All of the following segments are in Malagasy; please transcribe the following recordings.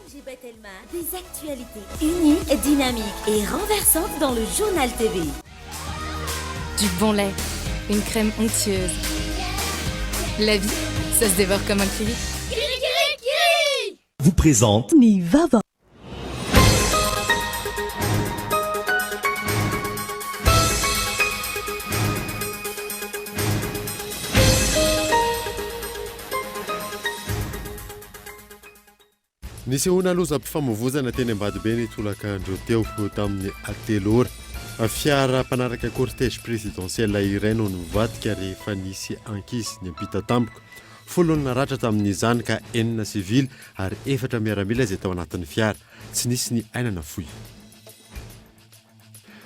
ONG Batelma, des actualités uniques, dynamiques et renversantes dans le Journal TV. Du bon lait, une crème onctueuse. La vie, ça se dévore comme un curry. Vous présente. Ny vaovao. Nisehoana lozam-pifamoivozana teny Ambatobe ny tolakandro teo tamin'ny telo ora. Fiara mpanaraka cortège présidentiel iray no nivadika rehefa nisy ankizy niampita tampoka. Folo no naratra tamin'izany ka enina sivily ary efatra miaramila izay tao anatin'ny fiara. Tsy nisy ny aina nafoy.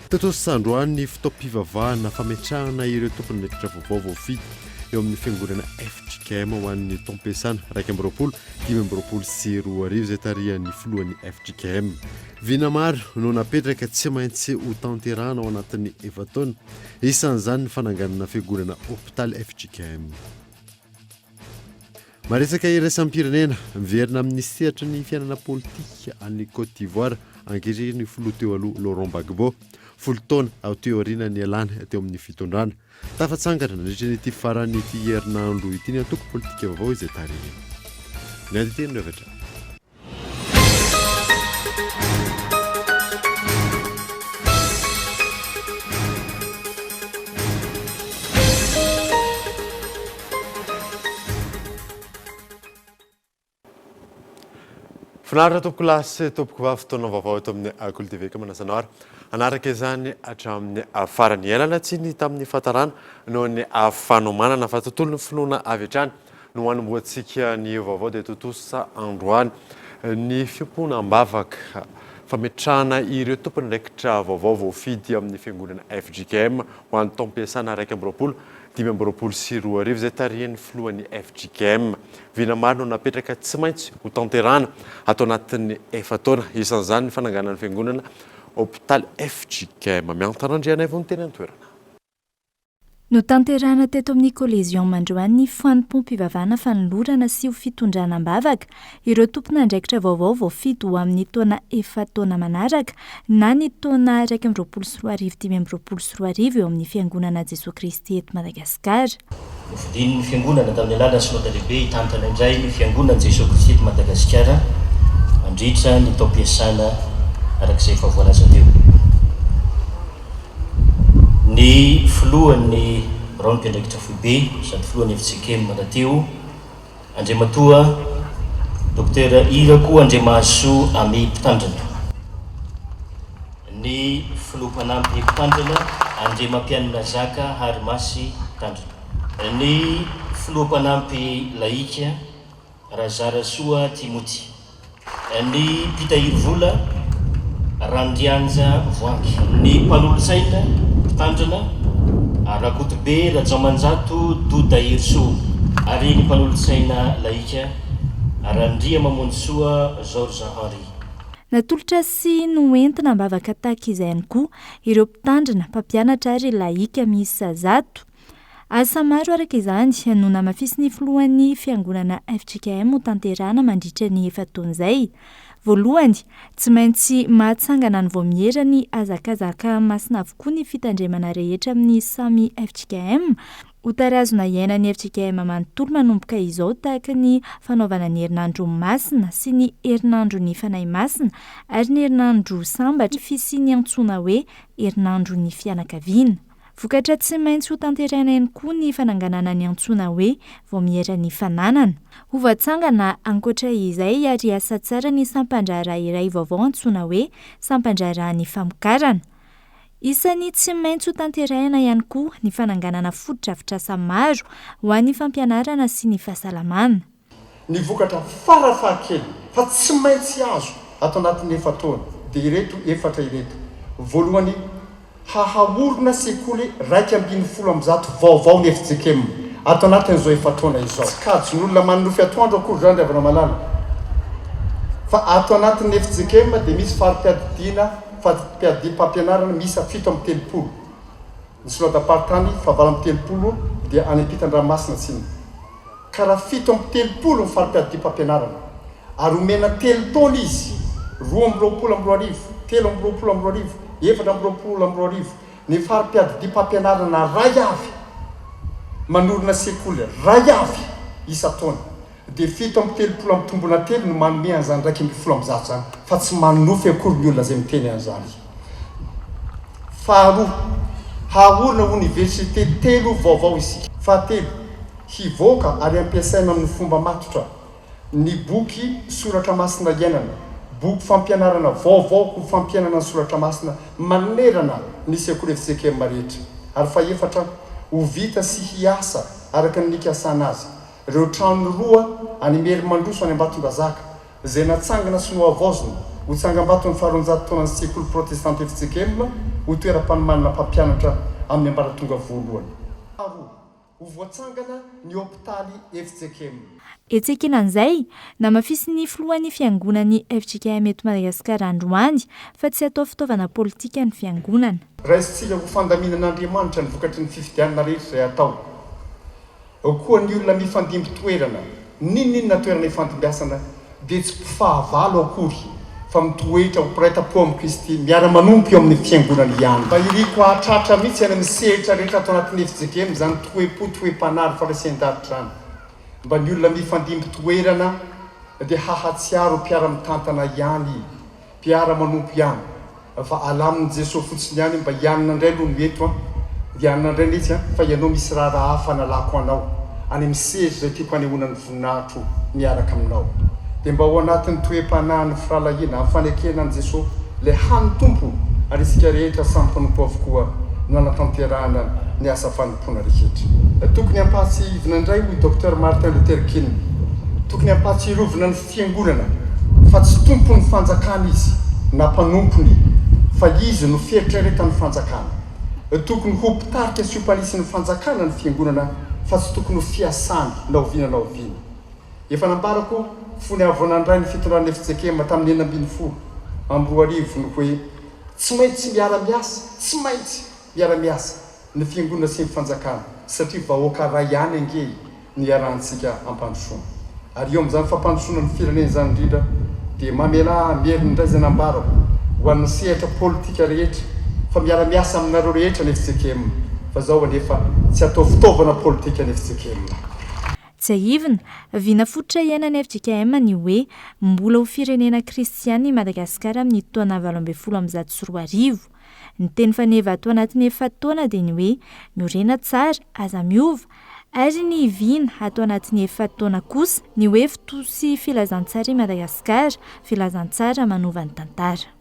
Tontosa androany ny fotoam-pivavahana fametrahana ireo tompon'andraikitra vaovao voafidy eo amin'ny fiangonana fjkm ho an'ny taom-piasana 2021/2025 izay tarihan'ny filohan'ny fjkm. Vina maro no napetraka tsy maintsy hotanterahana ao anatin'ny efa-taona, isan'izany ny fananganana fiangonana hopitaly fjkm. Maresaka iraisam-pirenena, miverina amin'ny sehatry ny fiainana politika any Côte d'Ivoire ankehitriny ny filoha teo aloha Laurent Gbagbo, folo taona aty aoriana nialany teo amin'ny fitondrana. Tafatsangana nandritra ity faran'ity herinandro ity ny antoko politika vaovao izay tarihiny. Ny andinteny no avy hatrany. Finaritra tompokolahy sy tompokovavy fotoana vaovao eto amin'ny Kolo TV ka manasa anao ary hanaraka izany hatramin'ny farany. Ialana tsiny tamin'ny fahatarana noho ny fanomanana fa tontolon'ny finoana avy hatrany no hanombohantsika ny vaovao dia tontosa androany ny fiompoana am-bavaka fametrahana ireo tompon'andraikitra vaovao voafidy amin'ny fiangonana fjkm ho an'ny taom-piasana 2021/2025 izay tarihin'ny filohan'ny fjkm. Vina maro no napetraka tsy maintsy ho tanterahana ato anatin'ny efa-taona, isan'izany ny fananganana ny fiangonana hopitaly fjkm. Miantana Andrianaivo no teny an-toerana. Notanterahina teto amin'ny Coliseum androany ny fanompoam-pivavahana fanolorana sy ho fitondrana am-bavaka ireo tompon'andraikitra vaovao voafidy ho amin'ny taona efa-taona manaraka na ny taona 2021 2025 eo amin'ny Fiangonana Jesoa Kristy eto Madagasikara. Nofidin'ny Fiangonana tamin'ny alalan'ny Synoda Lehibe hitantana indray ny Fiangonan'i Jesoa Kristy eto Madagasikara mandritra ny taom-piasana araka izay efa voalaza teo. Ny filohan'ny biraon'ny mpiandraikitra foibe sady filohan'ny fjkm rahateo, Andriamatoa Dokotera Irako Andriamahasoa Amy Mpitandrina. Ny filoha mpanampy mpitandrina, Andriamampianina Zaka Harimasy Mpitandrina. Ny filoha mpanampy lahika, Razarasoa Timoty. Ny mpitahiry vola, Randrianja Voahangy. Ny mpanolotsaina, mpitandrina, Rakotobe Rajaomanjato Doda Herisoa. Ary ny mpanolotsaina lahika, Randriamamonjisoa Georges Henri. Natolotra sy noentina am-bavaka tahaka izay ihany koa ireo mpitandrina, mpampianatra ary lahika miisa zato. Asa maro araka izany no namafisin'ny filohan'ny fiangonana fjkm ho tanterahana mandritra ny efa-taona izay. Voalohany, tsy maintsy mahatsangana ny vaomiera ny hazakazaka masina avokoa ny fitandremana rehetra amin'ny samy fjkm ho tarazona iainan'ny fjkm manontolo manomboka izao tahaka ny fanaovana ny herinandro masina sy ny herinandron'ny fanahy masina ary ny herinandro sambatra fisian'ny antsoina hoe herinandron'ny fianakaviana. Vokatra tsy maintsy hotanterahina ihany koa ny fananganana ny antsoina hoe vaomieran'ny fananana. Ho voatsangana ankoatra izay ary hiasa tsara ny sampan-draharaha iray vaovao antsoina hoe sampan-draharahan'ny famokarana. Isan'ny tsy maintsy hotanterahina ihany koa ny fananganana fotodrafitrasa maro ho an'ny fampianarana sy ny fahasalamana. Ny vokatra fara fahakeliny fa tsy maintsy azo ato anatin'ny efa-taona dia ireto efatra ireto, voalohany, hahaorina sekoly 111 vaovao ny fjkm ato anatin'izao efa-taona izao. Tsy kajin'olona manonofy atoandro akory izany ry havana malala fa ato anatin'ny fjkm dia misy fari-piadidiana fari-piadidiam-pampianarana miisa 37. Ny synodam-paritany faha 38 dia any ampitan-dranomasina tsinona. Ka raha 37 ny fari-piadidiam-pampianarana. Ary omena telo taona izy, 2022, 2023, 2024, ny fari-piadidiam-pampianarana ray avy, manorina sekoly ray avy isan-taona. Dia 37 amby tombona telo no manome an'izany 111 izany, fa tsy manonofy akory ny olona izay miteny an'izany. Faharoa, haorina oniversite telo vaovao isika. Fahatelo, hivoaka ary hampiasaina amin'ny fomba matotra ny boky Soratra Masina Iainana, boky fampianarana vaovao ho fampiainana ny Soratra Masina manerana ny sekoly fjkm rehetra. Ary fahefatra, ho vita sy hiasa araka ny nikasana azy ireo trano roa any Imerimandroso any Ambatondrazaka, izay natsangana sy nohavaozina ho tsangambaton'ny faharoanjato taonan'ny sekoly protestanta fjkm ho toeram-panomanana mpampianatra amin'ny ambaratonga voalohany. Faharoa, ho voatsangana ny hopitaly fjkm. Etsy ankilan'izay, namafisin'ny filohan'ny fiangonan'ny fjkm eto Madagasikara androany fa tsy atao fitaovana politika ny fiangonana. Raisintsika ho fandaminan'Andriamanitra ny vokatry ny fifidianana rehetra izay atao. Ao koa ny olona mifandimby toerana, n'inon'inona toerana ifandimbiasana dia tsy mpifahavalo akory fa mitoetra ho mpiray tampo amin'i Kristy, miara-manompo eo amin'ny Fiangonany ihany. Mba iriko hahatratra mihitsy any amin'ny sehatra rehetra ato anatin'ny fjkm izany toe-po, toe-panahy ary faharesen-davitra izany. Mba ny olona mifandimby toerana dia hahatsiaro ho mpiara-mitantana ihany, mpiara-manompo ihany. Fa alamin'i Jesoa fotsiny ihany mba hianina indray aloha no eto an, hianina indray letsy an, fa ianao misy raharaha hafa analako anao any amin'ny sehatra izay tiako hanehoana ny voninahitro miaraka aminao. Dia mba ao anatin'ny toe-panahin'ny firahalahiana, amin'ny fanekena an'i Jesoa ilay hany Tompo ary isika rehetra samy mpanompo avokoa no hanatanterahana ny asa fanompoana rehetra. Tokony hampahatsiahivina indray hoy Docteur Martin Luther King, tokony hampahatsiarovina ny Fiangonana fa tsy tompon'ny fanjakana izy na mpanompony fa izy no fieritreretan'ny fanjakana. Tokony ho mpitarika sy ho mpanisin'ny fanjakana ny Fiangonana fa tsy tokony ho fiasany na oviana na oviana. Efa nambarako fony aho vao nandray ny fitondran'ny fjkm tamin'ny 2016 ny hoe tsy maintsy miara-miasa, tsy maintsy miara-miasa ny Fiangonana sy ny fanjakana satria vahoaka ray ihany ange e! ny iarahantsika hampandrosoana. Ary eo amin'izany fampandrosoana ny firenena izany indrindra dia mamelà hamerina indray izay nambarako ho an'ny sehatra politika rehetra fa miara-miasa aminareo rehetra ny fjkm fa izao anefa tsy atao fitaovana politika ny fjkm. Tsiahivina, vina fototra iainan'ny fjkm ny hoe mbola ho firenena kristiana i Madagasikara amin'ny taona 2018. Ny teny faneva ato anatin'ny efa-taona dia ny hoe miorena tsara, aza miova, ary ny vina ato anatin'ny efa-taona kosa ny hoe fitohy sy filazantsara i Madagasikara, filazantsara manova ny tantara.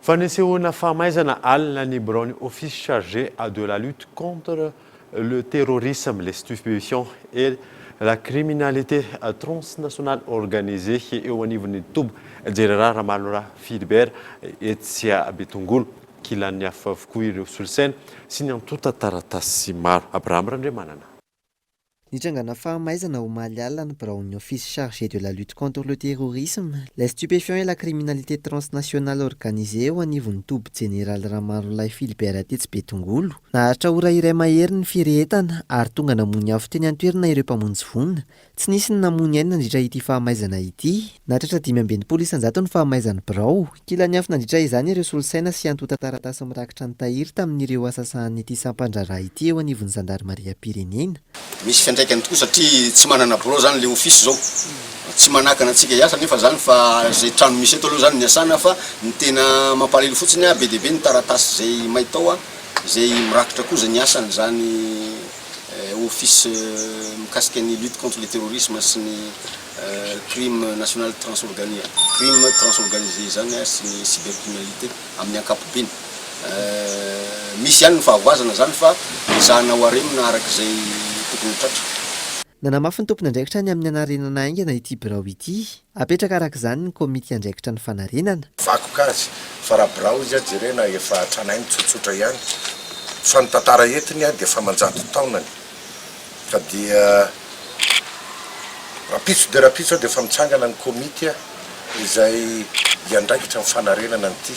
Fanesehoana fahamaizana alina ny biraon'ny Office chargé de la lutte contre le terrorisme, les stupéfiants et la criminalité transnationale organisée eo anivon'ny toby Jeneraly Ramalora Philibert etsy Betongolo. Kilan'ny afo avokoa ireo solosaina sy ny antontan-taratasy maro. Abraham Randriamanana. Nitrangana fahamaizana omaly alina ny biraon'ny Office chargé de la lutte contre le terrorisme, les stupéfiants et la criminalité transnationale organisée eo anivon'ny toby jeneraly Ramarolahy Philibert tetsy Betongolo. Naharitra ora iray mahery ny firehetana ary tonga namono afo teny an-toerana ireo mpamonjy voina. Tsy nisy ny namoy ny ainy nandritra ity fahamaizana ity. Nahatratra 65% ny fahamaizan'ny birao. Kilan'ny afo nandritra izany ireo solosaina sy antontan-taratasy mirakitra ny tahiry tamin'ireo asa sahanin'ity sampan-draharaha ity eo anivon'ny zandarimariam-pirenena. Misy fiantraikany tokoa satria tsy manana birao zany le office zao. Tsy manakana antsika hiasa nefa zany fa zay trano misy eto aloha zany no iasana fa ny tena mampalahelo fotsiny a be dia be ny taratasy zay may tao a zay mirakitra koa zay ny asany zany office mikasika ny lutte contre le terrorisme sy ny crime national transorgani crime transorganisé izany sy ny cybercriminalité amin'ny ankapobeny. Misy ihany ny fahavoazana izany fa ezahana ho aremina araka izay tokony ho tratra. Nanamafy ny tompon'andraikitra ny amin'ny hanarenana haingana ity birao ity. Apetraka araka izany ny komity hiandraikitra ny fanarenana. Vakoka azy fa raha birao izy jerena efa tranainy tsotsotra ihany fa ny tantara entiny dia efa aman-jato taonany. Ka dia rahampitso dia rahampitso aho dia efa mitsangana ny komity. Izay hiandraikitra ny fanarenana an'ity.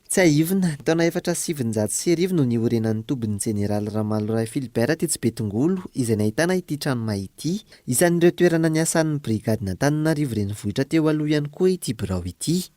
Tsiahivina, taona 1904 no niorenan'ny tobin'ny Jeneraly Ramalorahy Philibert tetsy Betongolo, izay nahitana ity trano may ity. Isan'ireo toerana niasan'ny Brigadin'Antananarivo Renivohitra teo aloha ihany koa ity birao ity.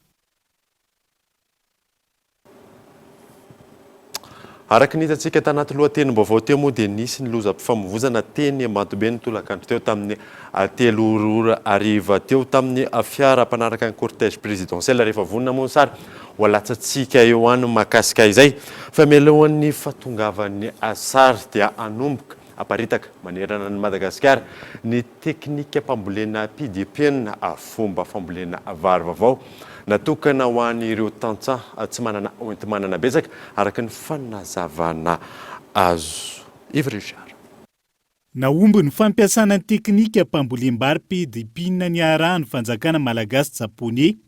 Araka ny hitantsika tanaty lohatenim-baovao teo moa dia nisy ny lozam-pifamoivozana teny Ambatobe ny tolakandro teo tamin'ny 3 ora hariva teo tamin'ny fiara mpanaraka ny cortège présidentiel. Rehefa vonona moa ny sary ho alatsatsika eo any mahakasika izay. Fa mialohan'ny fahatongavan'ny sary dia hanomboka haparitaka manerana an'i Madagasikara ny teknikam-pambolena PDP-na fomba fambolena vary vaovao natokana ho an'ireo tantsaha tsy manana hoenti-manana betsaka, araka ny fanazavana azo. Yves Richard. Nahomby ny fampiasana ny teknikam-pambolem-bary PDP-na niarahan'ny fanjakana malagasy-japoney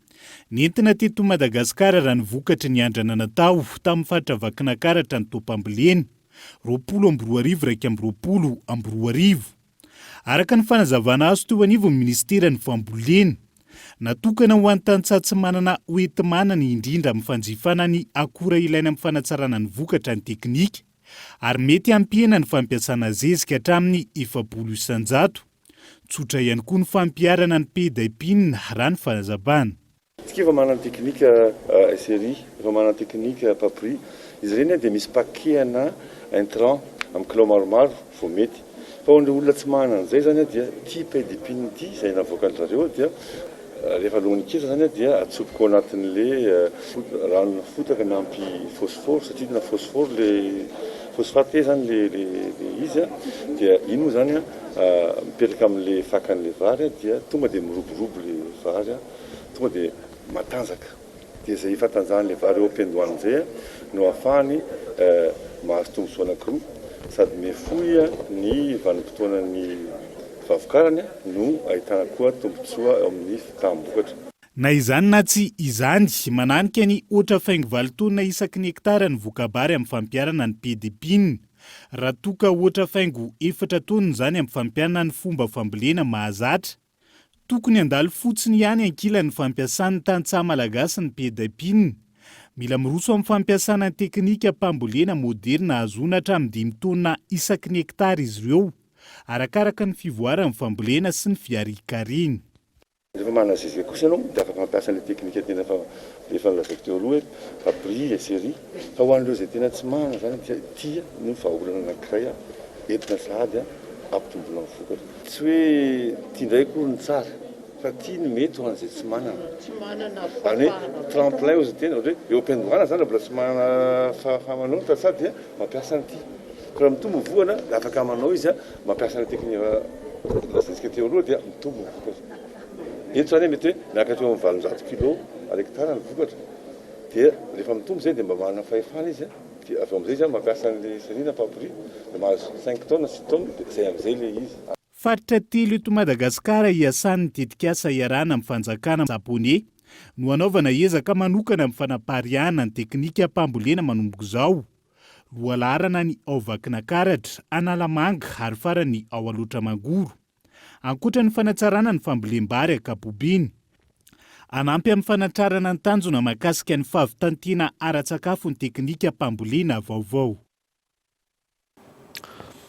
nentina teto Madagasikara raha ny vokatry ny andrana natao tamin'ny faritra Vakinakaratra ny taom-pambolena 2020 2021. Araka ny fanazavana azo teo anivon'ny minisiteran'ny Fambolena, natokana ho an'ny tantsaha tsy manana hoenti-manana indrindra amin'ny fanjifana ny akora ilaina amin'ny fanatsarana ny vokatra ny teknika ary mety hampihena ny fampiasana zezika hatramin'ny 40%. Tsotra ihany koa ny fampiharana ny PDPIN raha ny fanazavana. Tsika efa manana teknika SRI, efa manana teknika PAPRI, izy ireny dia misy paquet ana intrant amin'ny kilao maromaro vao mety. Fa ho an'ireo olona tsy manana an'izay izany dia ity paille d'épine ity izay navoakan-dry zareo dia rehefa alohan'ny ketsa izany dia atsoboka ao anatin'ilay rano fotaka miampy phosphore satria tena phosphore ilay phosphate izany ilay izy dia iny moa izany mipetraka amin'ilay fakan'ilay vary dia tonga dia miroborobo ilay vary. Tonga dia matanjaka. Dia izay fahatanjahan'ilay vary eo am-piandohana izay no ahafahany mahazo tombontsoa anankiroa, sady mihafohy ny vanim-potoanan'ny fahavokarany no ahitana koa tombontsoa eo amin'ny fitaham-bokatra. Na izany na tsy izany, mananika ny hoatra faingo valo taonina isaky ny hektara ny voka-bary amin'ny fampiharana ny PDPIN. Raha toa ka hoatra faingo efatra taonina izany amin'ny fampiharana ny fomba fambolena mahazatra, Tokony handalo fotsiny ihany ankilan'ny fampiasan'ny tantsaha malagasy ny PDPIN. Mila miroso amin'ny fampiasana ny teknikam-pambolena moderina ahazoana hatramin'ny dimy taonina isaky ny hektara izy ireo, arakaraka ny fivoaran'ny fambolena sy ny fiharikareny. Rehefa manana zezika kosa ianao dia afaka mampiasa an'ilay teknika tena efa efa nolazaiko teo aloha hoe Fabri, SRI. Fa ho an'ireo izay tena tsy manana izany dia ity no vahaolana anankiray entina sahady hampitomboana ny vokatra. Tsy hoe ity indray akory no tsara fa ity no mety ho an'izay tsy manana. Izany hoe tremplin hozy ny tena, ohatra hoe eo am-piandohana izany raha mbola tsy manana fahafaha-manao ny tantsaha dia mampiasa an'ity. Fa raha mitombo ny vohana dia afaka manao izy mampiasa an'ilay teknika lazaintsika teo aloha dia mitombo ny vokatra. Eto izany mety hoe miakatra eo amin'ny 800 kilo à l'hectare ny vokatra dia rehefa mitombo izay dia mba manana fahefana izy. Dia avy eo amin'izay izy mampiasa an'ilay sarina papier dia mahazo cinq tonnes, six tonnes dia izay amin'izay ilay izy. Faritra telo eto Madagasikara iasan'ny tetikasa iarahana amin'ny fanjakana Japoney no hanaovana ezaka manokana amin'ny fanapariahana ny teknikam-pambolena manomboka izao. Lohalaharana ny ao Vakinakaratra, Analamanga ary farany ao Alaotra Mangoro. Ankoatra ny fanatsarana ny fambolem-bary ankapobeny. Hanampy amin'ny fanatrarana ny tanjona mahakasika ny fahavitan-tena ara-tsakafo ny teknikam-pambolena vaovao.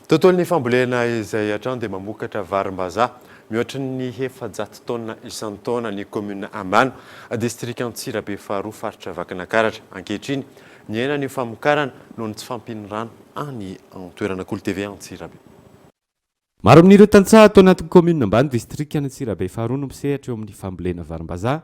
Tontolon'ny fambolena izay hatrany dia mamokatra varimbazaha mihoatry ny 400 taonina isan-taona ny kaominina Ambano, distrika Antsirabe faharoa, faritra Vakinakaratra. Ankehitriny, nihena ny famokarana noho ny tsy fahampian'ny rano any an-toerana. Kolo TV Antsirabe. Maro amin'ireo tantsaha ato anatin'ny kaominina ambany distrikan'Antsirabe faharoa no misehatra eo amin'ny fambolena varimbazaha.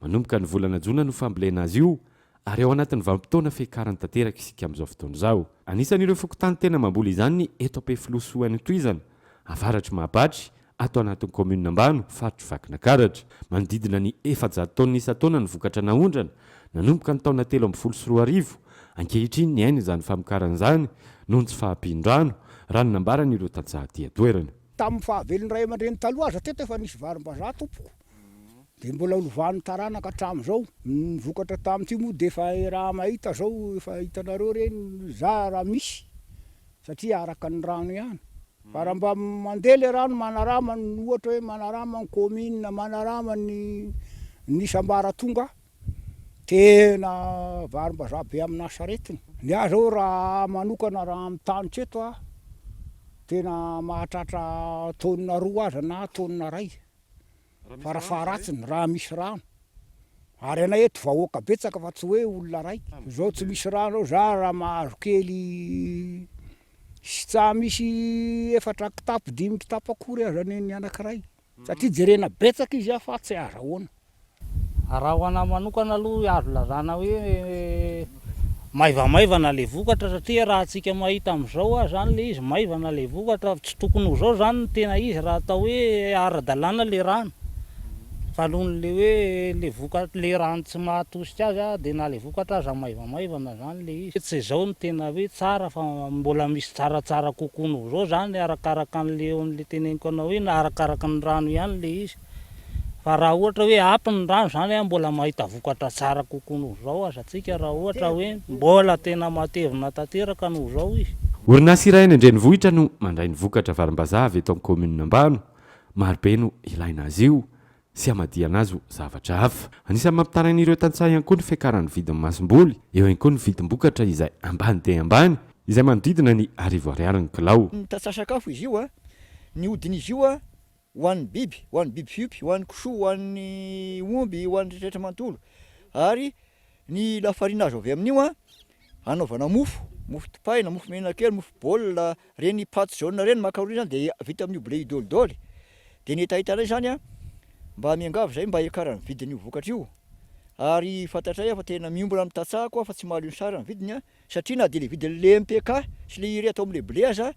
Manomboka ny volana jona no fambolena azy io ary ao anatin'ny vanim-potoana fiakarany tanteraka isika amin'izao fotoana izao. Anisan'ireo fokontany tena mamboly izany ny eto Ampefiloha Soanitohizana, avaratr'i Mahabatry, ato anatin'ny kaominina Ambano, faritr'i Vakinakaratra. Manodidina ny 400 taonina isan-taona ny vokatra naondrana, nanomboka ny taona 2013. Ankehitriny niaina izany famokarana izany noho ny tsy fahampian-drano, raha ny nambaran'ireo tantsaha aty an-toerana. Tamin'ny fahavelon'ny ray aman-dreny taloha aza teto efa nisy varim-bazaha tompoko, dia mbola lovan'ny taranaka hatramin'izao. Ny vokatra tamin'ity moa dia efa raha mahita izao efa hitanareo ireny za raha misy satria araka ny rano ihany. Fa raha mba mandeha le rano manarama ny ohatra hoe manarama ny commune, manarama ny Ny isam-baratonga tena varim-bazaha be amina saretiny. Ny ahy zao raha manokana raha amin'ny taniko eto a, tena mahatratra taonina roa aza na taonina iray farafaharatsiny raha misy rano. Ary anay eto vahoaka betsaka fa tsy hoe olona raiky. Zao tsy misy rano zao za raha mahazo kely sy tsa misy efatra kitapo dimy kitapo akory aza ny anakiray. Satria jerena betsaka izy fa tsy azahoana. Raha ho anah manokana aloha azo lazana hoe maivamaivana le vokatra satria raha antsika mahita amizao ah zany le izy maivana le vokatra tsy tokony ho zao zany ny tena izy raha atao hoe ara-dalàna le rano fa noho le hoe le voka le rano tsy mahatosika azy ah de na le vokatra aza maivamaivana zany le izy tsy zao no tena hoe tsara fa mbola misy tsaratsara kokoa noho zao zany arakaraka anle le teneniko anao iny arakaraka ny rano ihany le izy fa raha ohatra hoe ampy ny rano zany an mbola mahita vokatra tsara kokoa noho zao aza tsika raha ohatra hoe mbola tena matevina tanteraka noho zao izy. Orinasa iray any an-drenivohitra no mandray ny vokatra varimbazaha avy eto amin'ny kaominina Ambano. Marobe no ilaina azy io sy hamadihana azy ho zavatra hafa. Anisan'ny mampitaraina ireo tantsaha ihany koa ny fiakaran'ny vidin'ny masomboly, eo ihany koa ny vidim-bokatra izay ambany dia ambany, izay manodidina ny arivo ariary ny kilao. Ny tantsaha sakafo izy io a, ny hodin'izy io a, ho an'ny biby, ho an'ny biby fiompy, ho an'ny kisoa, ho an'ny omby, ho an'ny rehetrarehetra manontolo. Ary ny lafarina azo avy amin'io a, anaovana mofo, mofo dipaina, mofo menakely, mofo baolina, Reny paty jaune reny macaroni zany dia vita amin'io blé io dolidoly. Dia ny hetahetanay zany an, mba miangavy zahay mba hiakaran'ny vidin'io vokatra io. Ary fantatray fa tena miombona amin'ny tantsaha koa fa tsy mahaleo ny sara ny vidiny an, satria na dia le vidin'le MPK sy le urée atao amin'le blé aza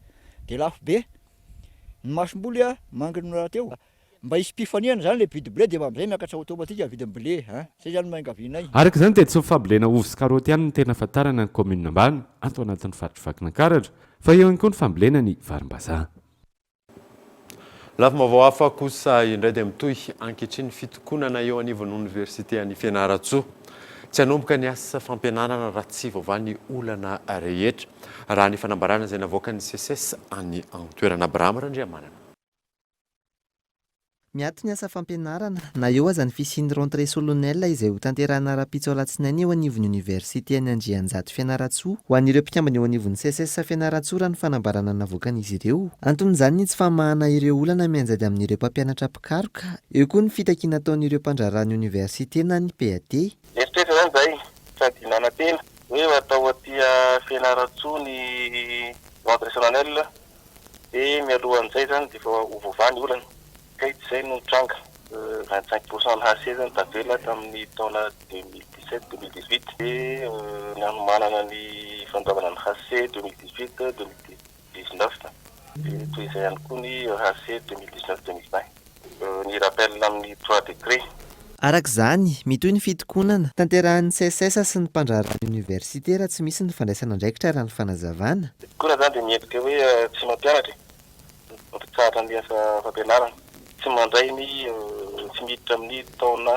dia lafo be. Ny masomboly an, mangina rahateo. Mba hisy mpifanihana zany le mpividy blé dia mba amizay miakatra automatique ny vidin'ny blé a! Zay zany no iangavianay. Araka izany dia tsy ny fambolena ovy sy karaoty ihany no tena ahafantarana ny kaominina Ambany ato anatin'ny faritr'i Vakinankaratra fa eo ihany koa ny fambolena ny varimbazaha. Lafim-baovao hafa kosa indray dia mitohy ankehitriny ny fitokonana eo anivon'ny oniversite any Fianarantsoa. Tsy hanomboka ny asa fampianarana raha tsy voavaha ny olana rehetra, raha ny fanambarana izay navoakan'ny Seces any an-toerana. Abraham Randriamanana. Miato ny asa fampianarana, na eo aza ny fisian'ny rentrée solennelle izay hotanterahina rahampitso alatsinainy eo anivon'ny oniversite any Andrianjato Fianarantsoa. Ho an'ireo mpikambana eo anivon'ny Seces Fianarantsoa raha ny fanambarana navoakan'izy ireo. Anton'izany ny tsy famahana ireo olana mianjady amin'ireo mpampianatra mpikaroka, eo koa ny fitakiana ataon'ireo mpandraharaha ny oniversite na ny PAT. Nieritreritra izany izahay sady nanantena hoe ho atao aty Fianarantsoa ny rentrée solennelle. Dia mialohan'izay izany dia efa ho voavaha ny olana. Kay tsy izay no nitranga. 25 pour cent ny HC izany tavela tamin'ny taona 2017, 2018. Dia nanomanana ny fandoavana ny HC 2018, 2019. Dia toy izay ihany koa ny HC 2019, 2020. Ny rappel amin'ny trois décrets. Araka izany, mitohy ny fitokonana, tanterahin'ny Seces sy ny mpandraharaha ny oniversite raha tsy misy ny fandraisana andraikitra raha ny fanazavana. Fitokonana izany dia miendrika hoe tsy mampianatra e, mampitsahatra ny asa fampianarana, tsy mandray ny, tsy miditra amin'ny taona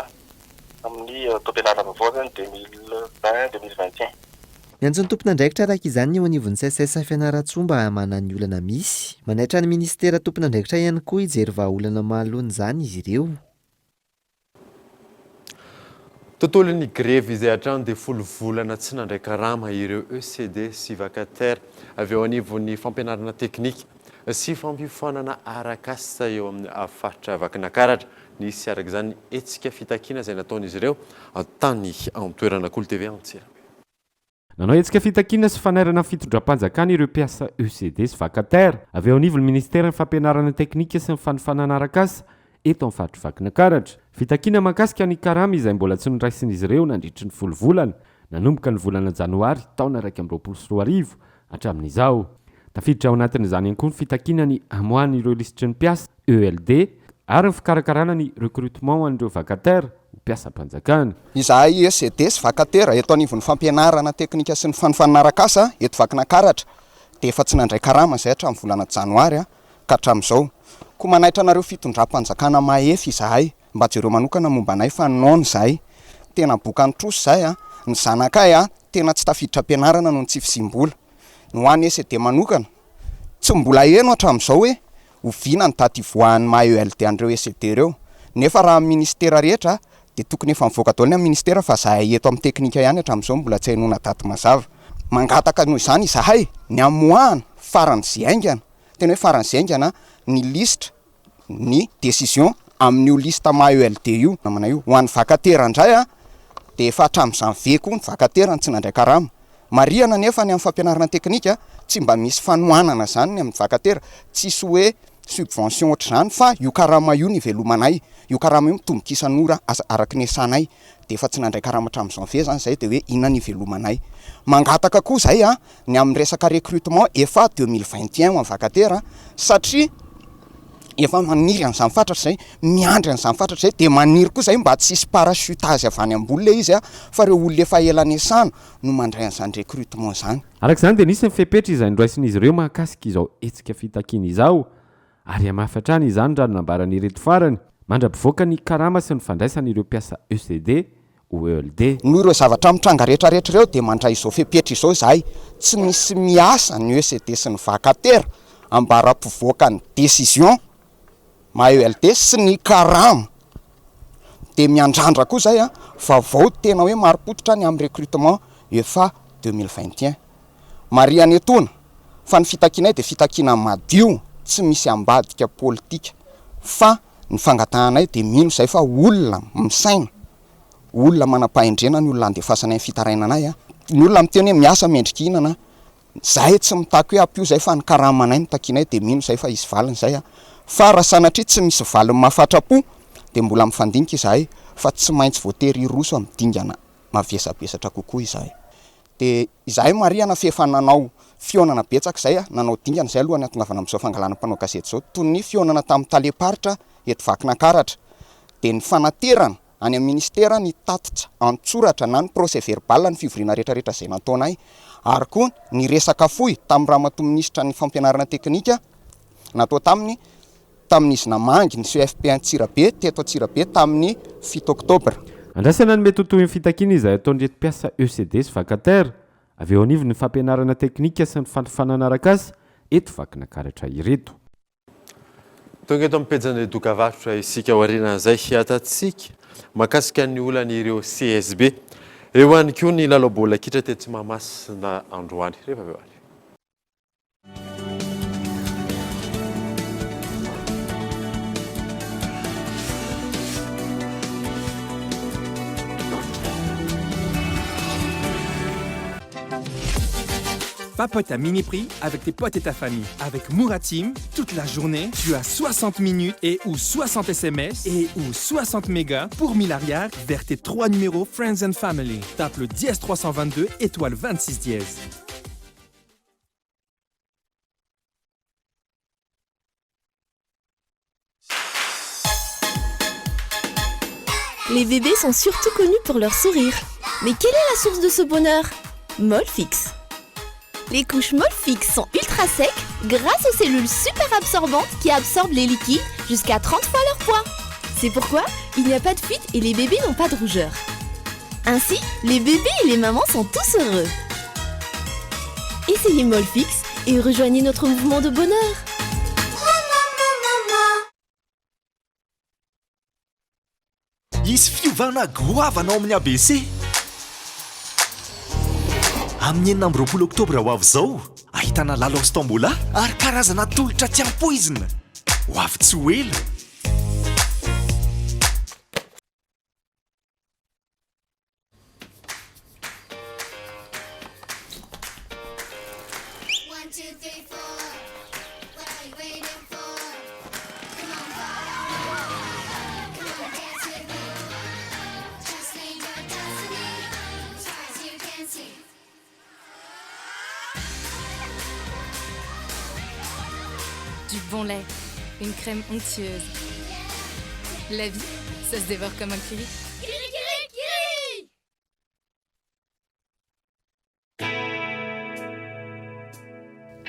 amin'ny taom-pianarana vaovao izany 2020, 2021. Miantso ny tompon'andraikitra araka izany ny eo anivon'ny Seces Fianarantsoa mba hamahana ny olana misy. Manaitra ny minisitera tompon'andraikitra ihany koa hijery vahaolana mahaloana izany izy ireo. Tontolon'ny grevy izay hatrany dia folo volana tsy nandray karama ireo ECD sy vacataires avy eo anivon'ny fampianarana teknika sy fampiofanana arak'asa eo amin'ny faritra Vakinakaratra. Nisy araka izany hetsika fitakiana izay nataon'izy ireo tany an-toerana. Kolo TV Antsirabe. Nanao hetsika fitakiana sy fanairana ny fitondram-panjakana ireo mpiasa ECD sy vacataires avy eo anivon'ny minisiteran'ny fampianarana teknika sy ny fanofanana arak'asa eto amin'ny faritr'i Vakinankaratra. Fitakiana mahakasika ny karama izay mbola tsy noraisin'izy ireo nandritry ny folo volana, nanomboka ny volana janoary taona 2021 hatramin'izao. Tafiditra ao anatin'izany ihany koa ny fitakiana ny hamoahana ireo lisitry ny mpiasa, ELD, ary ny fikarakarana ny recrutement ho an'ireo vacataires ho mpiasam-panjakana. Izahay ECD sy vacataires eto anivon'ny fampianarana teknika sy ny fanofanana arak'asa eto Vakinankaratra dia efa tsy nandray karama izay hatramin'ny volana janoary ka hatramin'izao. Koa manaitra anareo fitondram-panjakana mahefa izahay mba jereo manokana momba anay fa noana izahay. Tena bokan'ny trosa izahay, ny zanakay tena tsy tafiditra am-pianarana noho ny tsy fisiam-bola. Ny ho an'ny ECD manokana, tsy mbola heno hatramin'izao hoe oviana ny daty hivoahan'ny maha ELD an'ireo ECD ireo. Nefa raha amin'ny ministera rehetra dia tokony efa mivoaka daholo ny amin'ny ministera fa zahay eto amin'ny teknika ihany hatramin'izao mbola tsy ahenoana daty mazava. Mangataka noho izany izahay ny hamoahana faran'izay haingana, tena hoe faran'izay haingana ny lisitra ny décision amin'io liste MAELD io namana io. Ho an'ny vacataire indray dia efa hatramin'ny janvier koa ny vacataire no tsy nandray karama. Marihana anefa ny amin'ny fampianarana teknika tsy mba misy fanohanana izany ny amin'ny vacataire, tsisy hoe subvention ohatr'izany fa io karama io no ivelomanay, io karama io mitomboka isan'ora araka ny asanay. Dia efa tsy nandray karama hatramin'ny janvier izany izahay dia hoe inona no ivelomanay. Mangataka koa izahay ny amin'ny resaka recrutement efa 2021 ho an'ny vacataire satria efa maniry an'izany fatratra izay, miandry an'izany fatratra izay, dia maniry koa izahay mba tsy hisy parachutage avy any ambony ilay izy fa ireo olona efa ela niasana no mandray an'izany recrutement izany. Araka izany dia nisy ny fepetra izay noraisin'izy ireo mahakasika izao hetsika fitakiana izao ary hamafy hatrany izany raha ny nambaran'ireto farany mandra-pivoaka ny karama sy ny fandraisana ireo mpiasa ECD ho ELD. Noho ireo zavatra mitranga rehetra rehetra ireo dia mandray izao fepetra izao izahay, tsy misy miasa ny ECD sy ny vacataire ambara-pivoaka ny décision maha ELD sy ny karama. Dia miandrandra koa izahay vaovao tena hoe marim-pototra ny amin'ny recrutement efa 2021. Marihana etoana fa ny fitakianay dia fitakiana madio tsy misy ambadika politika fa ny fangatahanay dia mino izahay fa olona misaina, olona manam-pahendrena ny olona andefasanay ny fitarainanay a! Ny olona miteny hoe miasa mendrika hihinana, izahay tsy mitaky hoe ampio izahay fa ny karamanay no takianay dia mino izahay fa hisy valiny izay a! Fa raha sanatria tsy misy valiny mahafatra-po dia mbola mifandinika izahay fa tsy maintsy voatery hiroso amin'ny dingana mavesabesatra kokoa izahay. Dia izahay marihana f'efa nanao fihaonana betsaka izay, nanao dingana izay alohan'ny hahatongavana amin'izao fangalana mpanao gazety izao, toy ny fihaonana tamin'ny talem-paritra eto Vakinankaratra. Dia ny fanaterana any amin'ny minisitera ny tatitra an-tsoratra na ny procès verbal ny fivoriana rehetrarehetra izay nataonay. Ary koa ny resaka fohy tamin'ny ramatoa minisitra ny fampianarana teknika natao taminy tamin'izy namangy ny CFP Antsirabe teto Antsirabe tamin'ny fito oktobra. Andrasana ny mety ho tohin'ny fitakiana izay ataon'ireto mpiasa ECD sy vacataire avy eo anivon'ny fampianarana teknika sy ny fanofanana arak'asa eto Vakinankaratra ireto. Tonga eto amin'ny pejin'ny dokavarotra isika aorianan'izay hiatantsika mahakasika ny olan'ireo CSB. Eo ihany koa ny lalao baolina kitra tetsy Mahamasina androany. Rehefa avy eo ary. Papote à mini prix avec tes potes et ta famille. Avec Mouratim, toute la journée, tu as 60 minutes et ou 60 SMS et ou 60 mégas pour 1000 arrière vers tes trois numéros Friends and Family. Tape le dièse 322 étoile 26 dièse. Les bébés sont surtout connus pour leur sourire. Mais quelle est la source de ce bonheur Molfix. Les couches Molfix sont ultra secs grâce aux cellules super absorbantes qui absorbent les liquides jusqu'à 30 fois leur poids. C'est pourquoi il n'y a pas de fuite et les bébés n'ont pas de rougeur. Ainsi, les bébés et les mamans sont tous heureux. Essayez Molfix et rejoignez notre mouvement de bonheur. Hisy fiovana goavana ao amin'ny ABC. Amin'ny 26 oktobra ho avy izao, ahitana lalao sy tombola ary karazana tolotra tsy ampoizina. Ho avy tsy ho ela. Du bon lait, une crème onctueuse. La vie, ça se dévore comme un curry.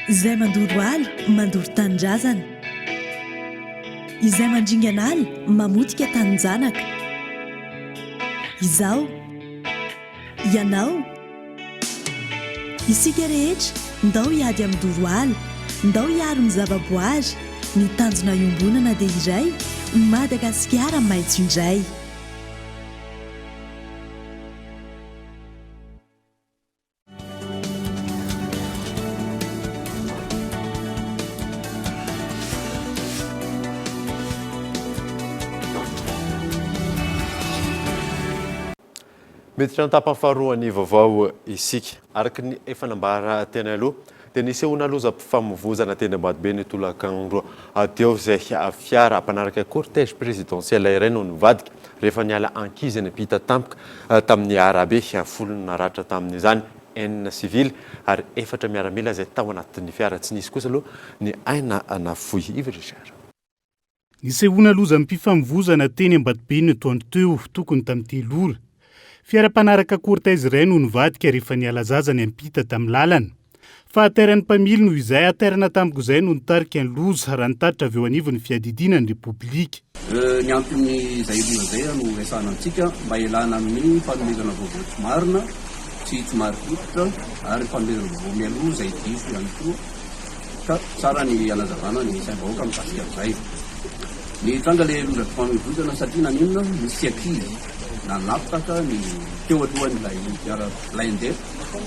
Izay mandoro ala, mandoro tanindrazana. Izay mandringana ala, mamotika tanin-janaka. Izaho. Ianao. Isika rehetra, ndao hiady amin'ny doro ala. Ndao hiaro ny zavaboary. Ny tanjona iombonana dia iray, Madagasikara maitso indray. Miditra ny tapany faharoan'ny vaovao isika. Araka ny efa nambara teny aloha dia nisehoana lozam-pifamoivozana teny Ambatobe ny tolakandro teo izay fiara mpanaraka cortège présidentiel iray no nivadika rehefa niala ankizy niampita tampoka tamin'ny arabe. Folo no naratra tamin'izany, enina sivily ary efatra miaramila izay tao anatin'ny fiara. Tsy nisy kosa aloha ny aina nafoy. Yves Richard. Nisehoana lozam-pifamoivozana teny Ambatobe ny atoandro teo, tokony tamin'ny telo ora. Fiara mpanaraka cortège iray no nivadika rehefa niala zaza niampita tamin'ny lalana. Fahatairan'ny mpamily noho izay hatairana tampoka izay no nitarika ny loza, raha ny tatitra avy eo anivon'ny fiadidiana ny Repoblika. Ny anton'izay loza izay no resahana amintsika mba hialana amin'ny fanomezana vaovao tsy marina sy tsy marim-pototra ary fanomezana vaovao mialoha izay diso ihany koa. Ka tsara ny hanazavana ny saim-bahoaka mikasika an'izay. Nitranga ilay lozam-pifamoivoizana satria naninona? Nisy ankizy nanapaka ny teo alohan'ilay fiara blindé,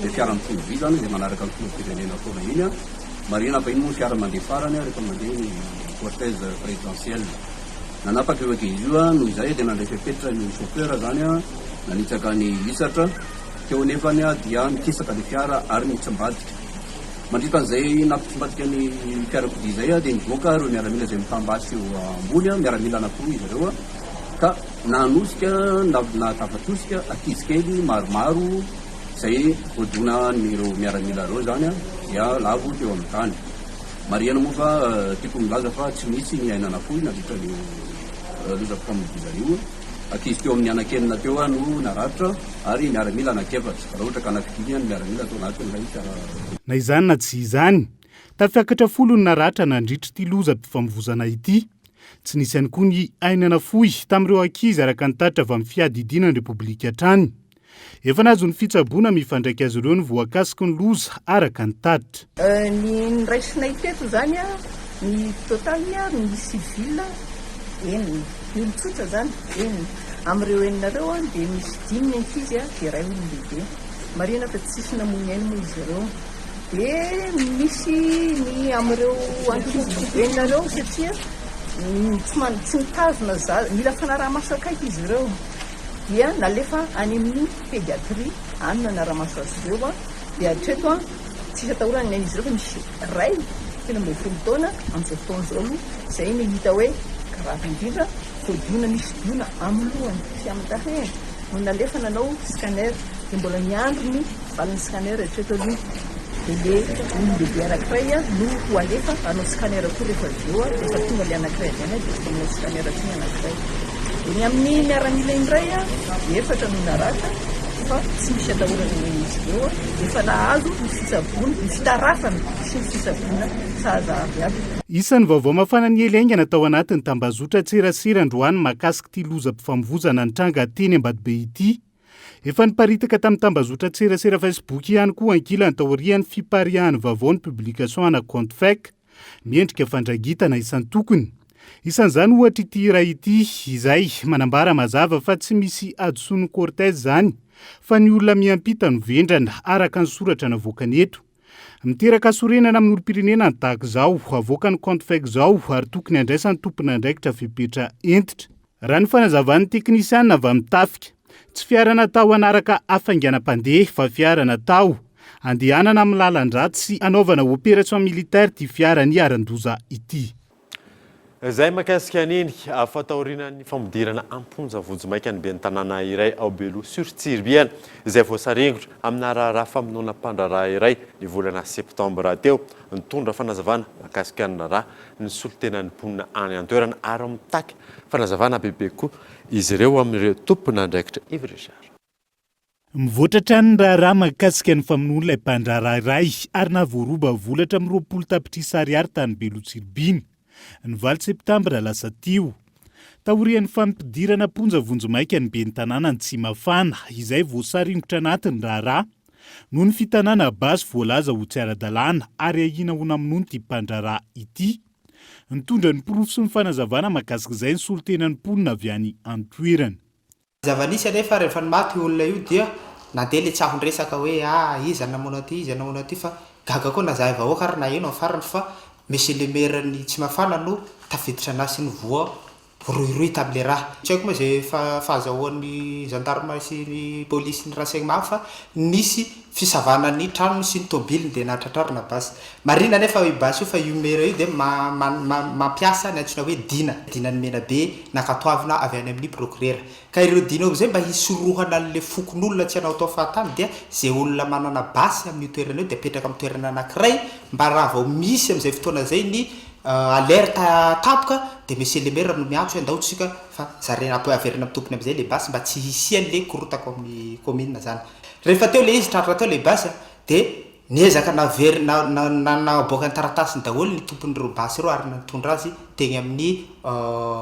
ilay fiara mifono vy izany izay manaraka ny filoham-pirenena foana iny. Marihina fa iny moa ny fiara mandeha farany rehefa mandeha ny cortège présidentiel. Nanapaka io ankizy io, noho izay dia nandray fepetra ny chauffeur izany nanitsaka ny hisatra, teo anefany dia nikisaka ilay fiara ary nitsimbadika. Mandritra an'izay nampitsimbadika ny fiarakodia izay dia nivoaka ireo miaramila izay mitam-basy eo ambony, miaramila anankiroa izy ireo ka nanosika na tafatosika ankizy kely maromaro izay voadonan'ireo miaramila ireo izany dia lavo teo amin'ny tany. Marihana moa fa tiako milaza fa tsy nisy ny aina nafoy nandritra an'io lozam-pifamoivoizana io. Ankizy teo amin'ny anankenina teo no naratra ary miaramila anankiefatra, raha ohatra ka anankidimy ny miaramila tao anatin'ilay fiara. Na izany na tsy izany, tafiakatra folo ny naratra nandritra ity lozam-pifamoivozana ity. Tsy nisy ihany koa ny aina nafoy tamin'ireo ankizy araka ny tatitra avy amin'ny fiadidiana ny Repoblika hatrany. Efa nahazo ny fitsaboana mifandraika azy ireo ny voakasiky ny loza, araka ny tatitra. Ny noraisinay teto izany, ny total-ny ny civil enina, ny olon-tsotra izany enina. Amin'ireo enina ireo dia misy dimy ny ankizy dia iray olon-dehibe. Marihina fa tsisy namoy ny ainy moa izy ireo. Dia misy ny amin'ireo ankizy enina ireo satria tsy mitazona zaza, mila fanaraha-maso akaiky izy ireo. dia nalefa any amin'ny pédiatrie any nanara-maso azy ireo dia hatreto tsisy atahorana ny ain'izy ireo fa misy iray 13 taona amin'izao fotoana izao aloha izay no hita hoe grave indrindra voadona misy dona amin'ny lohany sy amin'ny tarehiny no nalefa nanao scanner dia mbola miandry ny valin'ny scanner hatreto aloha dia le olon-dehibe anankiray no ho alefa hanao scanner koa rehefa avy eo rehefa tonga le anankiray avy any dia tsy manao scanner koa ny anankiray. Dia ny amin'ny miaramila indray efatra no naratra fa tsy misy atahorana ny ain'izy ireo efa nahazo ny fitsaboana, ny fitarafana sy ny fitsaboana sahaza avy aby. Isan'ny vaovao mafana niely haingana tao anatin'ny tambazotran-tserasera androany mahakasika ity lozam-pifamoivozana nitranga teny Ambatobe ity. Efa niparitaka tamin'ny tambazotran-tserasera Facebook ihany koa ankilany taorian'ny fipariahan'ny vaovao ny publication ana compte fake miendrika fandrangitana isan-tokony. Isan'izany ohatra ity iray ity izay manambara mazava fa tsy misy hadisoan'ny cortège izany fa ny olona miampita no vendrana araka ny soratra navoakany eto. Miteraka hasorenana amin'ny olom-pirenena ny tahaka izao avoakan'ny compte fake izao ary tokony handraisan'ny tompon'andraikitra fepetra hentitra. Raha ny fanazavan'ny teknisianina avy amin'ny tafika, tsy fiara natao hanaraka hafainganam-pandeha fa fiara natao handehanana amin'ny lalan-dratsy sy hanaovana opération militaire ity fiara niharan-doza ity. Izay mahakasika an'iny, fa taorian'ny fampidirana am-ponja vonjimaika ny ben'ny tanàna iray ao Beloha sur Tsiribihana, izay voasaringotra amina raharaha famonoana mpandraharaha iray ny volana septambra teo, nitondra fanazavana mahakasika ny raharaha ny solontenan'ny mponina any an-toerana ary mitaky fanazavana bebe kokoa izy ireo amin'ireo tompon'andraikitra. Yves Richard. Mivoatra hatrany ny raharaha mahakasika ny famonoana ilay mpandraharaha iray ary nahavoaroba vola hatramin'ny 20 tapitrisa ariary tany Beloha Tsiribihina, ny valo septambra lasa teo. Taorian'ny fampidirana am-ponja vonjimaika ny ben'ny tanànan'i Tsimafana, izay voasaringotra anatin'ny raharaha, noho ny fitanana basy voalaza ho tsy ara-dalàna ary ahiana ho namonoana ity mpandraharaha ity. Nitondra ny porofo sy ny fanazavana mahakasika izay ny solontenan'ny mponina avy any an-toerana. Ny zava-nisy anefa rehefa maty io olona io dia nandeha le tsahon-dresaka hoe ah iza namono an'ity, iza namono an'ity fa gaga koa na zahay vahoaka ary naheno amin'ny farany fa Monsieur le maire ny Tsimafana no tafiditra nasiany voa. Voarohirohy tamin'ilay raha. Tsy haiko moa izay fahazahoan'ny gendarme sy ny polisy ny renseignement fa nisy fisavana ny tranony sy ny tomobiliny dia nahatratrarana basy. Marina anefa io basy io fa io maire io dia mampiasa ny antsoina hoe dina, dinan'i Menabe nankatoavina avy any amin'ny prokirera. Ka ireo dina eo amin'izay mba hisorohana an'ilay fokonolona tsy hanaotao fahatany dia izay olona manana basy amin'io toerana io dia apetraka amin'ny toerana anankiray mba raha vao misy amin'izay fotoana izay ny alerte tampoka dia monsieur le maire no miantso hoe andao tsika fa zarena averina amin'ny tompony amin'izay ilay basy mba tsy hisian'ilay korotaka ao amin'ny commune zany. Rehefa teo ilay izy tratra teo ilay basy dia Niezaka naverina nanaboaka ny taratasiny daholo ny tompon'ireo basy ireo ary nitondra azy teny amin'ny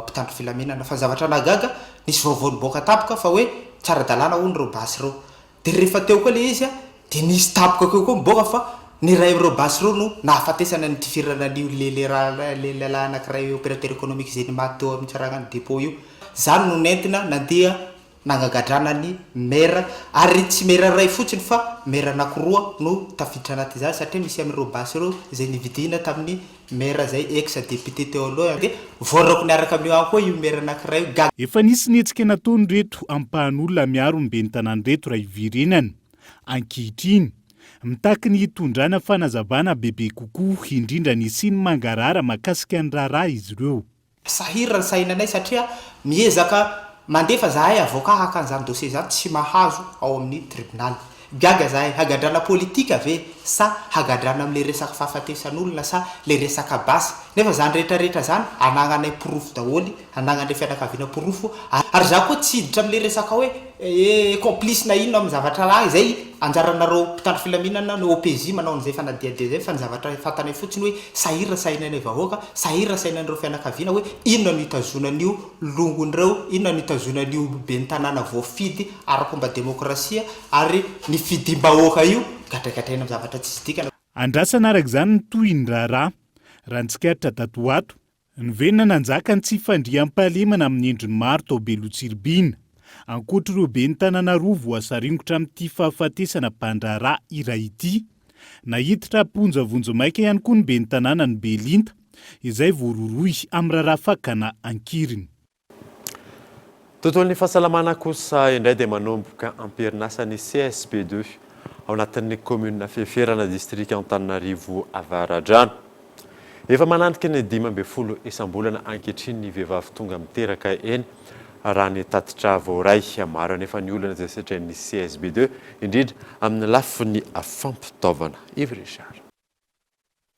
mpitandro filaminana. Fa ny zavatra nahagaga, nisy vaovao niboaka tampoka fa hoe tsy ara-dalàna hono ireo basy ireo. Dia rehefa teo koa ilay izy dia nisy tampoka teo koa niboaka fa ny iray amin'ireo basy ireo no nahafatesana nitifirana an'io lehilahy anankiray opérateur économique izay maty teo amin'ny tsaragan'ny dépôt io. Izany no nentina nandeha Nangagadrana ny maire ary tsy maire iray fotsiny fa maire anakiroa no tafiditra anatin'izany satria misy amin'ireo basy ireo izay nividiana tamin'ny maire izay ex député teo aloha dia voarako niaraka amin'io ihany koa io maire anakiray io. Gaga. Efa nisy ny hetsika nataon'ireto ampahan'olona miaro ny ben'ny tanàna ireto raha hiverenana ankehitriny. Mitaky ny hitondrana fanazavana bebe kokoa indrindra ny hisian'ny mangarahara mahakasika ny raharaha izy ireo. Sahirana ny sahinanay satria miezaka mandefa zahay avocat haka an'izany dossier izany tsy mahazo ao amin'ny tribunal. Gaga zahay, hagadrana politika ve sa hagadrana amin'ilay resaka fahafatesan'olona sa ilay resaka basy? Nefa izany rehetra rehetra izany anagnanay porofo daholo, anagnan'ilay fianakaviana porofo ary za koa tsy hiditra amin'ilay resaka hoe complice na inona amin'ny zavatra raha izay anjaranareo mpitandro filaminana ny OPJ manao an'izay fanadihadiana izay fa ny zavatra fantanay fotsiny hoe sahirana sahinanay vahoaka, sahirana sainan'ireo fianakaviana hoe inona no hitazonan'io longony ireo, inona no hitazonan'io ben'ny tanàna voafidy ara-pomba demokrasia ary ny fidim-bahoaka io gadragadraina amin'ny zavatra tsisy dikany. Andrasana araka izany ny tohin'ny raharaha, raha ny tsikaritra tato ho ato. Niverina nanjaka ny tsy fandriampahalemana amin'ny endriny maro tao Beloha Tsiribihina. Ankoatra ireo ben'ny tanàna roa voasaringotra amin'ity fahafatesana mpandraharaha iray ity, naiditra am-ponja vonjimaika ihany koa ny ben'ny tanànan'i Belinta, izay voarohirohy amin'ny raharaha fakana an-keriny. Tontolon'ny fahasalamana kosa indray dia manomboka am-perinasa ny CSB ii ao anatin'ny kaominina Fiheferana, distrika Antananarivo Avaradrano. Efa manandrika ny 15 isam-bolana ankehitriny ny vehivavy tonga miteraka eny, raha ny tatitra voaray. Maro anefa ny olana izay setrain'ny CSB ii, indrindra amin'ny lafiny fampitaovana. Yves Richard.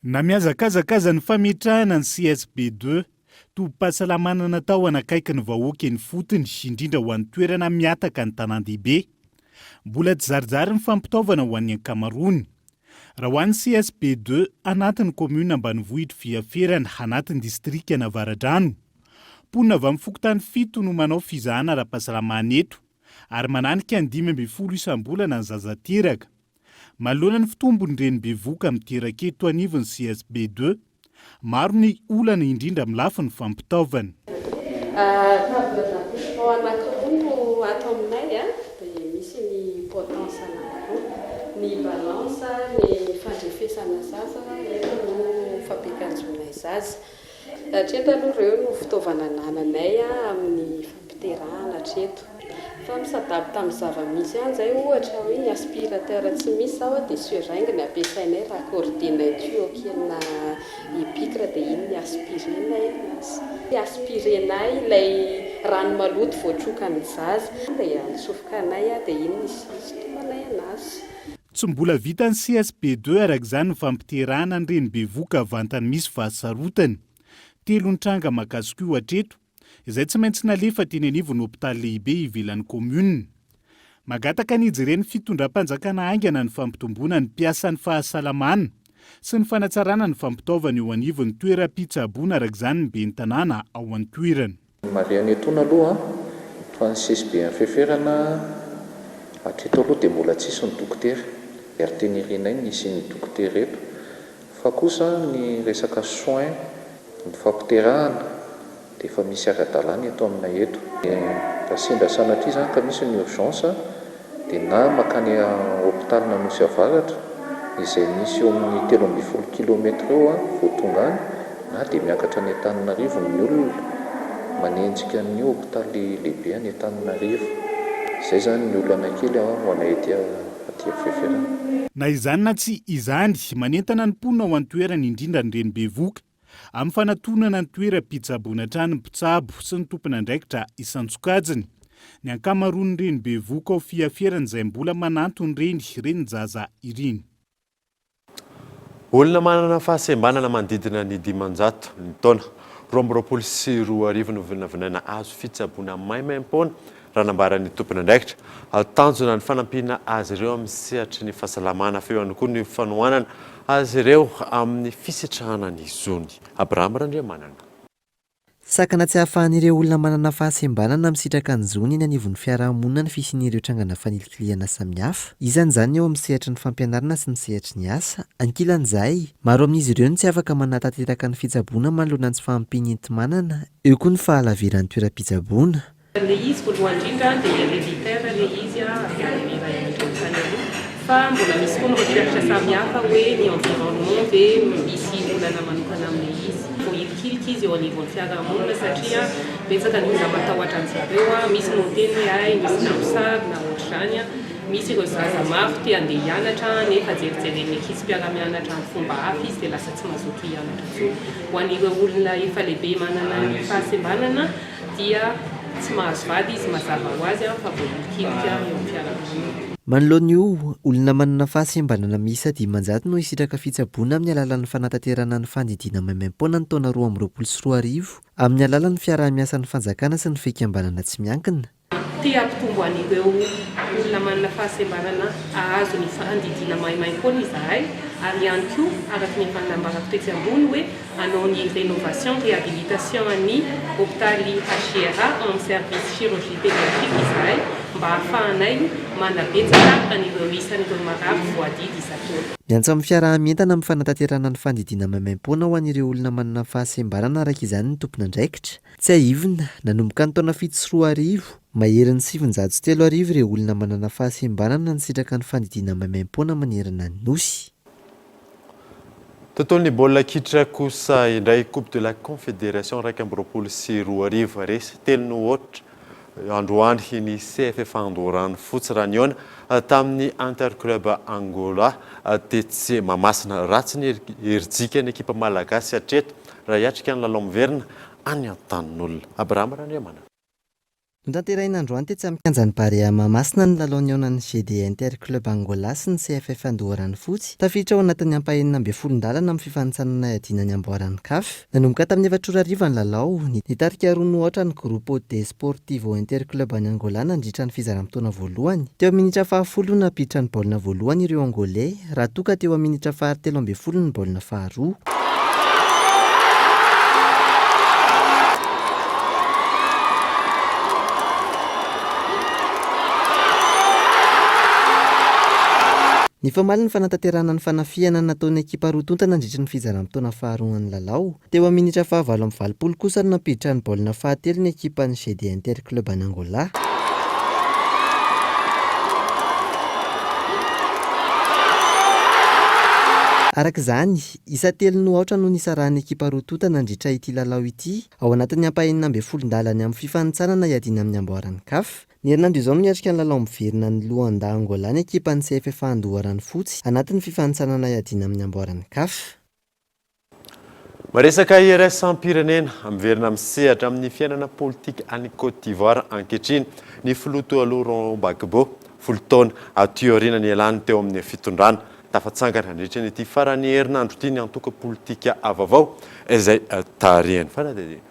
Na mihazakazaka aza ny fametrahana ny CSB ii, tobim-pahasalamana natao hanakaiky ny vahoaka eny ifotony, indrindra ho an'ny toerana mihataka ny tanàn-dehibe. Mbola tsy zarizary ny fampitaovana ho an'ny ankamaroany. Raha ho an'ny CSB ii anatin'ny kaominina ambanivohitr'i Fiaferana, anatin'ny distrikan'Avaradrano. Mponina avy amin'ny fokontany fito no manao fizahana ara-pahasalamana eto, ary mananika ny 15 isam-bolana ny zaza teraka. Manoloana ny fitombon'ny reny bevohoka miteraka eto anivon'ny CSB ii, maro ny olana indrindra amin'ny lafiny fampitaovana. Table d'approche anankiroa no ato aminay dia misy ny potence anankiroa, ny balance, ny fandrefesana zaza, eto no fampiakanjoanay zaza. Hatreto aloha ireo no fitaovana anananay amin'ny fampiterahana hatreto. Fa mi-s'adapte amin'ny zava-misy ihany izay, ohatra hoe ny aspirateur tsy misy izao dia seringue ny ampiasainay, raccorder-nay tuyau kelina épicre dia iny ny aspirer-nay anazy. Aspirer-nay ilay rano maloto voatrokan'ny zaza dia antsofoka anay dia iny ny isintomanay anazy. Tsy mbola vitan'ny CSB ii araka izany ny fampiterahana ny reny bevohoka vantany misy fahasarotany. Telo ny tranga mahakasika io hatreto, izay tsy maintsy nalefa teny anivon'ny hopitaly lehibe ivelan'ny kaominina. Mangataka ny hijeren'ny fitondram-panjakana haingana ny fampitomboana ny mpiasan'ny fahasalamana sy ny fanatsarana ny fampitaovana eo anivon'ny toeram-pitsaboana araka izany ny ben'ny tanàna ao an-toerana. Marihana etoana aloha fa ny CSB Anfeferana hatreto aloha dia mbola tsisy ny dokotera ary tena irinay ny hisian'ny dokotera eto fa kosa ny resaka soins ny fampiterahana dia efa misy ara-dalàna eto aminay eto. Raha sendra sanatria izany ka misy ny urgence dia na mankany hopitalin'Anosy Avaratra izay misy eo amin'ny 13 kilomètre eo vao tonga any na dia miakatra any Antananarivo ny olona. manenjika ny hopitaly lehibe any Antananarivo. Izay izany ny olana kely ho anay aty aty Fiaferana. Na izany na tsy izany, manentana ny mponina ao an-toerana, indrindra ny reny bevohoka, amin'ny fanatonana ny toeram-pitsaboana hatrany ny mpitsabo sy ny tompon'andraikitra isan-tsokajiny. Ny ankamaroan'ny reny bevohoka ao Fiaferana izay mbola manantona ireny renin-jaza ireny. Olona manana fahasembanana manodidina ny 500 ny taona 2022 no vinavinaina azo fitsaboana maimaimpoana raha nambaran'ny tompon'andraikitra. Tanjona ny fanampiana azy ireo amin'ny sehatry ny fahasalamana fa eo ihany koa ny fanohanana azy ireo amin'ny fisitrahana ny zony. Abraham Randriamanana. Sakana tsy ahafahan'ireo olona manana fahasembanana misitraka ny zony eny anivon'ny fiarahamonina ny fisian'ireo trangana fanilikilihana samihafa. Isan'izany eo amin'ny sehatry ny fampianarana sy ny sehatry ny asa. Ankilan'izay, maro amin'izy ireo no tsy afaka manatanteraka ny fitsaboana manoloana ny tsy fahampian'ny enti-manana, eo koa ny fahalaviran'ny toeram-pitsaboana. Ilay izy voalohany indrindra dia héréditaire ilay izy avy amin'ny ray aman-dreny tany aloha fa mbola misy koa ny recherche samihafa hoe ny environnement ve misy olana manokana amin'ilay izy. Voahilikilika izy eo anivon'ny fiarahamonina satria betsaka ny olona matahotra an-dry zareo, misy no miteny hoe hay misy namosavy na ohatr'izany, misy ireo zaza maro te handeha hianatra nefa jerijeren'ny ankizy mpiara-mianatra amin'ny fomba hafa izy dia lasa tsy mazoto hianatra intsony. Ho an'ireo olona efa lehibe manana ny fahasembanana, dia tsy mahazo vady izy mazava ho azy fa voahilikilika eo amin'ny fiarahamonina. Manoloana io, olona manana fahasembanana miisa 500 no hisitraka fitsaboana amin'ny alalan'ny fanatanterahana ny fandidiana maimaimpoana ny taona 2022 amin'ny alalan'ny fiaraha-miasan'ny fanjakana sy ny fikambanana tsy miankina. Te hampitombo an'ireo olona manana fahasembanana hahazo ny fandidiana maimaimpoana izahay ary ihany koa araka ny efa nambarako tetsy ambony hoe hanao ny rénovation réhabilitation an'ny hopitaly HJRA ao amin'ny service chirurgie pédiatrique izahay mba hahafahanay manabetsaka an'ireo isan'ireo marary voadidy isan-taona. Miantso amin'ny fiaraha-mientana amin'ny fanatanterahana ny fandidiana maimaimpoana ho an'ireo olona manana fahasembanana araka izany ny tompon'andraikitra. Tsiahivina, nanomboka ny taona 2007, maherin'ny 3900 ireo olona manana fahasembanana nisitraka ny fandidiana maimaimpoana manerana ny Nosy. Tontolon'ny baolina kitra kosa indray, Coupe de la Confédération 2021, resy telo no aotra androany ny CFFA Andoharanofotsy raha nihaona tamin'ny Interclub Angola tetsy Mahamasina. Ratsy ny herijika ny ekipa malagasy hatreto raha hiatrika ny lalao miverina any an-tanin'olona. Abraham Randriamanana. Notanterahina androany tetsy amin'ny kianjan'ny Barea Mahamasina ny lalao nihaonan'ny GD Inter Club Angola sy ny CFF Andoharanofotsy. Tafiditra ao anatin'ny ampahenina ambin'ny folon-dalana amin'ny fifanintsanana hiadiana ny amboaran'ny Caf. Nanomboka tamin'ny efatra ora hariva ny lalao. Nitarika roa no aotra ny Grupo Desportivo Inter Club any Angola nandritra ny fizaram-potoana voalohany. Teo amin'ny minitra fahafolo no nampiditra ny baolina voalohany ireo Angolais, raha toa ka teo amin'ny minitra faha 13 ny baolina faharoa. Nifamaly ny fanatanterahana ny fanafihana nataon'ny ekipa roa tonta nandritry ny fizaram-potoana faharoan'ny lalao. Teo amin'ny minitra faha-88 kosa no nampiditra ny baolina fahatelo ny ekipan'ny GD Inter Club any Angola. Araka izany, isa telo no aotra no nisarahan'ny ekipa roa tonta nandritra ity lalao ity, ao anatin'ny ampahenina ambin'ny folon-dalany amin'ny fifanintsanana hiadiana amin'ny amboaran'ny Caf. Ny herinandro izao no miatrika ny lalao miverina any Luanda, Angola ny ekipan'ny CFFA Andoharanofotsy, anatin'ny fifanintsanana hiadiana amin'ny amboaran'ny Caf. Miresaka iraisam-pirenena, miverina misehatra amin'ny fiainana politika any Côte d'Ivoire ankehitriny ny filoha teo aloha Laurent Gbagbo, folo taona aty aoriana nialany teo amin'ny fitondrana. Tafatsangana nandritra ity faran'ny herinandro ity ny antoko politika vaovao izay tarihiny. Fanadihadiana.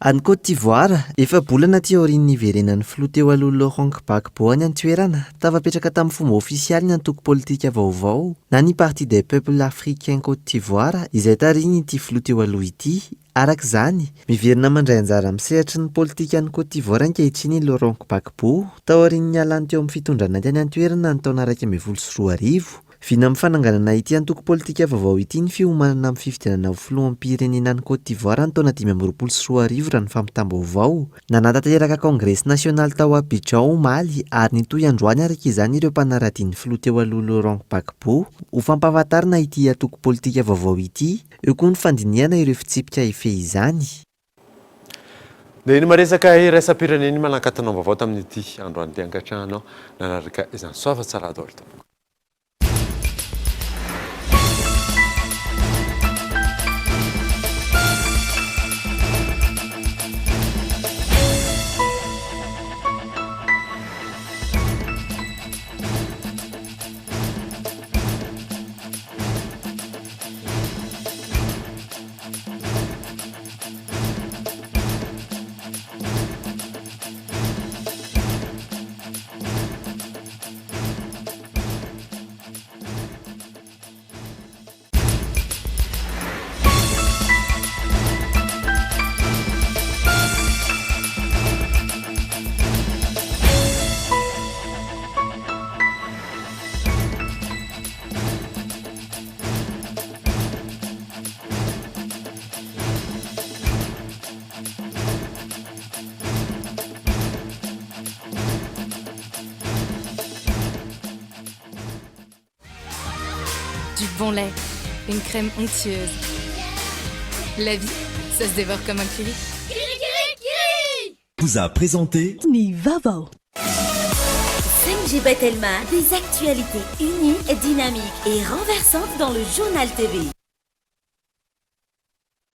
Any Côte d'Ivoire, efa-bolana aty aorian'ny niverenan'ny filoha teo aloha Laurent Gbagbo any an-toerana, tafapetraka tamin'ny fomba ofisialy ny antoko politika vaovao, na ny Parti des Peuples Africains Côte d'Ivoire, izay tarihin'ity filoha teo aloha ity. Araka izany, miverina mandray anjara amin'ny sehatry ny politika any Côte d'Ivoire ankehitriny i Laurent Gbagbo, taorian'ny nialany teo amin'ny fitondrana tany an-toerana ny taona 2011. Vina amin'ny fananganana ity antoko politika vaovao ity ny fiomanana amin'ny fifidianana ho filoham-pirenena any Côte d'Ivoire ny taona 2025 raha ny fampitam-baovao. Nanatanteraka kaongresy nasionaly tao Abidjan omaly ary nitohy androany araka izany ireo mpanara-dia ny filoha teo aloha Laurent Gbagbo ho fampahafantarana ity antoko politika vaovao ity. Eo koa ny fandinihana ireo fitsipika hifehy izany. Dia iny maresaka iraisam-pirenena iny manakatona vaovao tamin'ity androany ity ankatrahana nanaraka izany. Soava tsara daholo tompoko. Du bon lait, une crème onctueuse. La vie, ça se dévore comme un curry. Vous a présenté Ny vaovao. 5G by Telma, des actualités uniques, dynamiques et renversantes dans le journal TV.